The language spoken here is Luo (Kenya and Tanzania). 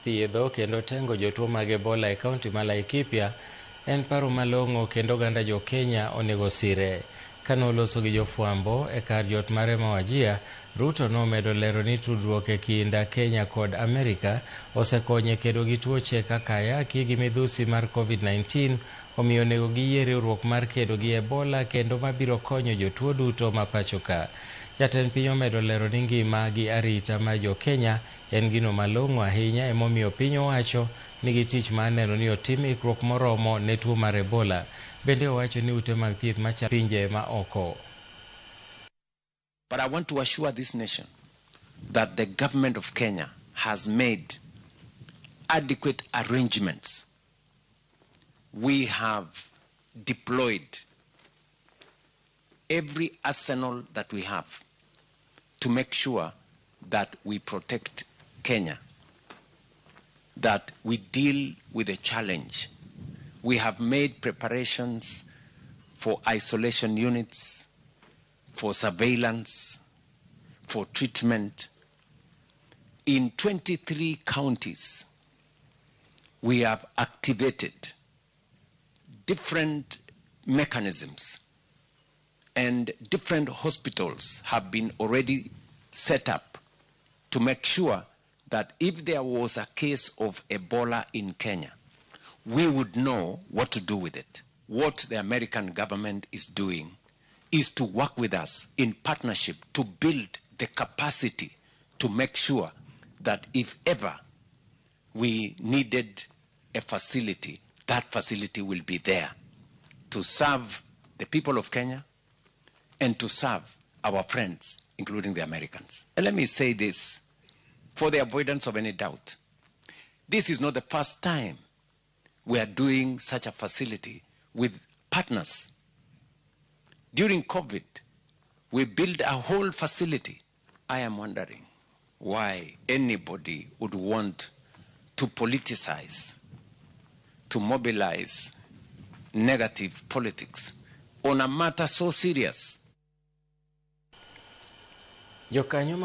Thiedho kendo tengo jotuo mag Ebola e kaunti ma Laikipia en paro malong'o kendo oganda jo Kenya onego sire. Kane oloso gi jofwambo e kar jot mare ma Wajir, Ruto nomedo lero ni tudruok e kind Kenya kod Amerika osekonyo e kedo gi tuoche kaka ayaki gi midhusi mar COVID-19, omiyo onego giyie riwruok mar kedo gi Ebola kendo mabiro konyo jotuo duto ma pacho ka. Jatend piny omedo lero ni ngima gi arita mar jo Kenya en gino malong'o ahinya, emomiyo piny owacho nigi tich mar neno ni otim ikruok moromo ne tuo mar Ebola. Bende owacho ni ute mag thieth machalo pinje ma oko. But I want to assure this nation that the government of Kenya has made adequate arrangements. We have deployed every arsenal that we have to make sure that we protect Kenya, that we deal with the challenge. We have made preparations for isolation units, for surveillance, for treatment. In 23 counties, we have activated different mechanisms and different hospitals have been already set up to make sure that if there was a case of Ebola in Kenya, we would know what to do with it. What the American government is doing is to work with us in partnership to build the capacity to make sure that if ever we needed a facility, that facility will be there to serve the people of Kenya and to serve our friends, including the Americans. And let me say this for the avoidance of any doubt. This is not the first time we are doing such a facility with partners. During COVID, we built a whole facility. I am wondering why anybody would want to politicize, to mobilize negative politics on a matter so serious. Jokanyo mag